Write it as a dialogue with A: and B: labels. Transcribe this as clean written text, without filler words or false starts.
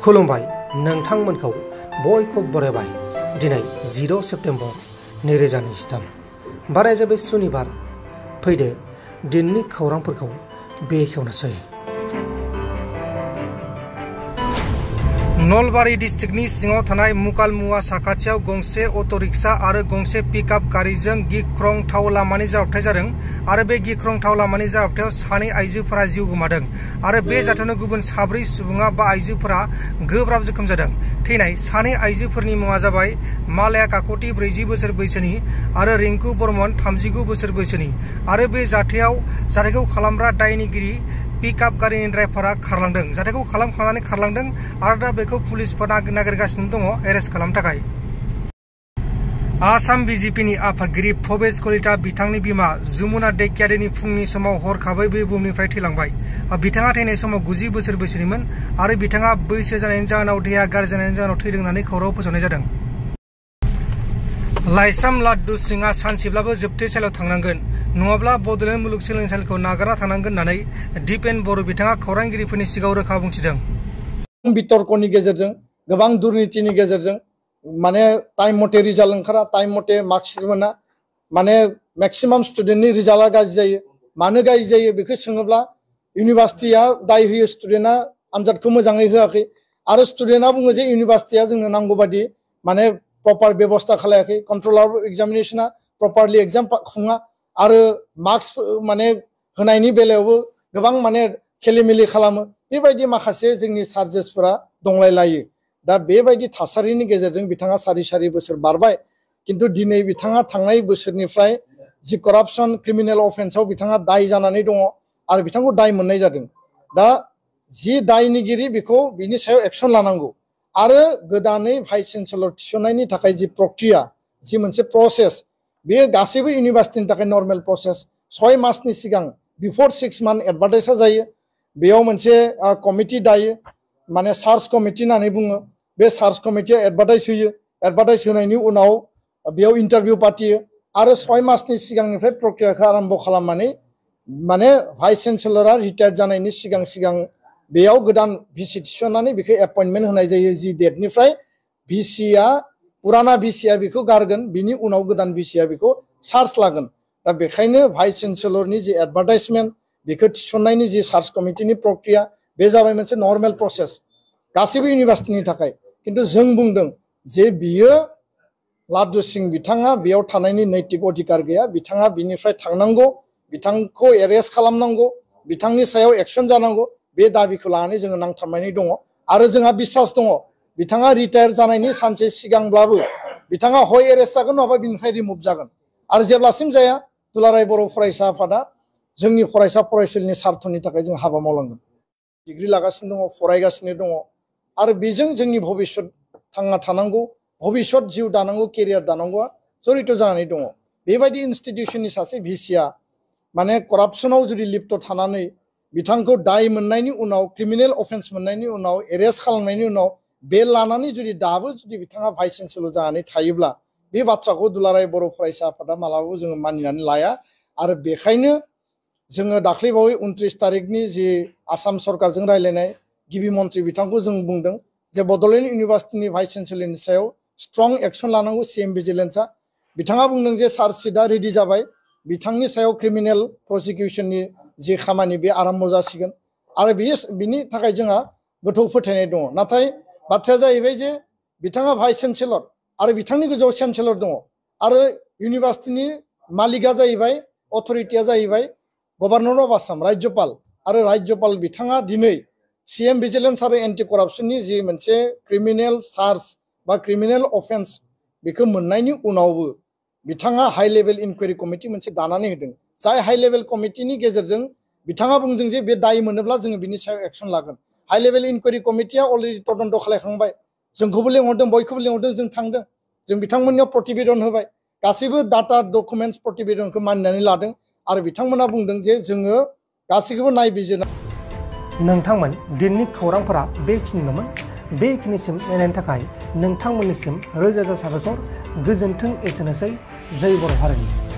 A: खुलुमबाय नोंथांमोनखौ बयखौबो बरायबाय। दिनै 10 सेप्तेम्बर 2023 बाराय जाबाय सुनिबार। फैदो दिननि खौरांफोरखौ बेखेवनोसै। नलबारि डिस्ट्रिक्टनि सिङाव थानाय मुकालमुवा साखाथियाव गंसे अट' रिक्सा आरो गंसे पिकआप गारिजों गिख्रंथाव लामानि जाब्रबथाय जादों आरो बे गिख्रंथाव लामानि जाब्रबथायाव सानै आइजोफोरा जिउ गोमादों आरो बे जाथायावनो गुबुन साब्रै सुबुङा बा आइजोफोरा गोब्राब जोखोम जादों। थैनाय सानै आइजोफोरनि मुङा जाबाय मालाया काकति 40 बोसोर बैसोनि आरो रिंकु बर्मन 39 बोसोर बैसोनि आरो बे जाथायखौ खालामग्रा दायनिगिरि पिकआप गारिनि ड्राइभारा खारलांदों। जाथायखौ खालामखांनानै खारलांदों आरो दा बेखौ पुलिसफोरा नागिरगासिनो दङ एरेस्ट खालामनो थाखाय। आसाम बिजेपिनि आफादगिरि भबेश कलिता बिथांनि बिमा जमुना दैकियारिनि फुंनि समाव हरखाबै बे बुहुमनिफ्राय थैलांबाय। बिथाङा थैनाय समाव 90 बोसोर बैसोनिमोन आरो बिथाङा बैसो जानायनि जाहोनाव देहा गाज्रि जानायनि जाहोनाव थैदों होननानै खौराङाव फोसावनाय जादों। लाइस्राम लाद्दु सिंआ सानसेब्लाबो जोबथेसालियाव थांनांगोन नङाब्ला बड'लेण्ड मुलुगसोलोंसालिखौ नागारना थांनांगोन होननानै दिपेन बर' बिथाङा खौरांगिरिफोरनि सिगाङाव रोखा बुंथिदों।
B: बितर्कनि गेजेरजों गोबां दुर्नीतिनि गेजेरजों माने टाइम मथे रिजाल्ट ओंखारा, टाइम मथे मार्कशीट मोना, माने मेक्सिमाम स्टुडेन्टनि रिजाल्टआ गाज्रि जायो। मानो गाज्रि जायो बेखौ सोङोब्ला इउनिभार्सिटिया दाय होयो स्टुडेन्टआ आनजादखौ मोजाङै होआखै आरो स्टुडेन्टआ बुङो जे इउनिभार्सिटिया जोंनो नांगौ बादि माने प्रपार बेबस्था खालायाखै, कन्ट्रलार एग्जामिनेशना प्रपारलि एग्जाम खुङा आरो मार्क्स माने होनायनि बेलायावबो गोबां माने खेलिमेलि खालामो। बेबायदि माखासे जोंनि चार्जेसफोरा दंलायलायो। दा बेबायदि थासारिनि गेजेरजों बिथाङा सारि बोसोर बारबाय, किन्तु दिनै बिथाङा थांनाय बोसोरनिफ्राय जि करापसन क्रिमिनेल अफेन्सआव बिथाङा दाय जानानै दङ आरो बिथांखौ दाय मोननाय जादों। दा जि दायनिगिरि बेखौ बिनि सायाव एक्सन लानांगौ आरो गोदानै भाइस चेन्सेलर थिसननायनि थाखाय जि प्रक्रिया, जि मोनसे प्रसेस, बेयो गासैबो इउनिभार्सिटिनि थाखाय नर्मेल प्रसेस। 6 मासनि सिगां बिफोर 6 मान्थ एडभार्टाइजआ जायो। बेयाव मोनसे कमिटि दायो, माने सार्च कमिटि होननानै बुङो। बे सार्च कमिटिया एडभार्टाइज होयो, एडभार्टाइज होनायनि उनाव बेयाव इन्टारभिउ पातियो आरो 6 मासनि सिगांनिफ्राय प्रक्रियाखौ आरम्भ खालामनानै माने भाइस चेन्सेलरा रिटायार जानायनि सिगां बेयाव गोदान भिसि थिसननानै बेखौ एपइन्टमेन्ट होनाय जायो। जि डेटनिफ्राय भिसिया पुराना भिसिया बेखौ गारगोन, बिनि उनाव गोदान भिसिया बेखौ सार्च लागोन। दा बेखायनो भाइस चेन्सेलरनि जि एडभार्टाइजमेन्ट बेखौ थिसननायनि जि सार्च कमिटिनि प्रक्रिया, बे जाबाय मोनसे नर्मेल प्रसेस गासैबो इउनिभार्सिटिनि थाखाय। किन्तु जों बुंदों जे बियो लाद्दु सिं बिथाङा बेयाव थानायनि नैतिक अधिकार गैया, बिथाङा बिनिफ्राय थांनांगौ, बिथांखौ एरेस्ट खालामनांगौ, बिथांनि सायाव एक्सन जानांगौ। बे दाबिखौ लानानै जोङो नांथाबनानै दङ आरो जोंहा बिश्वास दङ बिथाङा रिटायार जानायनि सानसे सिगांब्लाबो बिथाङा हय एरेस्ट जागोन नङाबा बिनिफ्राय रिमुभ जागोन। आरो जेब्लासिम जाया दुलाराय बर' फरायसा आफादा जोंनि फरायसा फरायसुलिनि स्वार्थनि थाखाय जों हाबा मावलांगोन। डिग्री लागासिनो दङ, फरायगासिनो दङ आरो बेजों जोंनि भबिष्यत थांना थानांगौ, भबिष्यत जिउ दानांगौ, केरियार दानांगौआ जड़ित जानानै दङ। बेबायदि इनस्टिटिउसननि सासे भिसिया माने करापसनाव जुदि लिप्त थानानै बिथांखौ दाय मोननायनि उनाव, क्रिमिनेल अफेन्स मोननायनि उनाव, एरेस्ट खालामनायनि उनाव बेल लानानै जुदि दाबो जुदि बिथाङा भाइस चेन्सेलर जानानै थायोब्ला बे बाथ्राखौ दुलाराय बर' फरायसा आफादा मालाबाबो जोङो मानिनानै लाया। आरो बेखायनो जोङो दाख्लैबावै 29 तारिखनि जि आसाम सरकारजों रायलायनाय गिबि मन्थ्रि बिथांखौ जों बुंदों जे बड'लेण्ड इउनिभार्सिटिनि भाइस चेन्सेलरनि सायाव स्ट्रं एक्सन लानांगौ सिएम भिजिलेन्सआ। बिथाङा बुंदों जे चार्जसिटआ रेडि जाबाय, बिथांनि सायाव क्रिमिनेल प्रसिकिउसननि जि खामानि बे आरम्भ जासिगोन आरो बिनि थाखाय जोंहा गोथौ फोथायनाय दङ। नाथाय बाथ्राया जाहैबाय जे बिथाङा भाइस चेन्सेलर आरो बिथांनि गोजौआव चेन्सेलर दङ आरो इउनिभार्सिटिनि मालिकआ जाहैबाय, अथरिटिया जाहैबाय गभर्नर अफ आसाम, राज्यपाल। आरो राज्यपाल बिथाङा दिनै सिएम भिजिलेन्स आरो एन्टि करापसननि जि मोनसे क्रिमिनेल चार्ज बा क्रिमिनेल अफेन्स बेखौ मोननायनि उनावबो बिथाङा हाइ लेभेल इनकुवेरि कमिटि मोनसे दानानै होदों। जाय हाइ लेभेल कमिटिनि गेजेरजों बिथाङा बुंदों जे बे दाय मोनोब्ला जोङो बिनि सायाव एक्सन लागोन। हाइ लेभेल इनकुवेरि कमिटिया अलरेडि तदन्त खालामखांबाय, जोंखौबो लेंहरदों, बयखौबो लेंहरदों, जों थांदों, जों बिथांमोननियाव प्रतिवेदन होबाय, गासैबो डाटा डकुमेन्टस प्रतिवेदनखौ मानिनानै लादों आरो बिथांमोना बुंदों जे जोङो गासैखौबो नायबिजिरना।
A: नोंथांमोन दिननि खौरांफोरा बेखिनिल'मोन। बेखिनिसिम नायनायनि थाखाय नोंथांमोननिसिम रोजा रोजा साबायखर। गोजोन्थों। एसेनोसै। जय बर' हारिनि।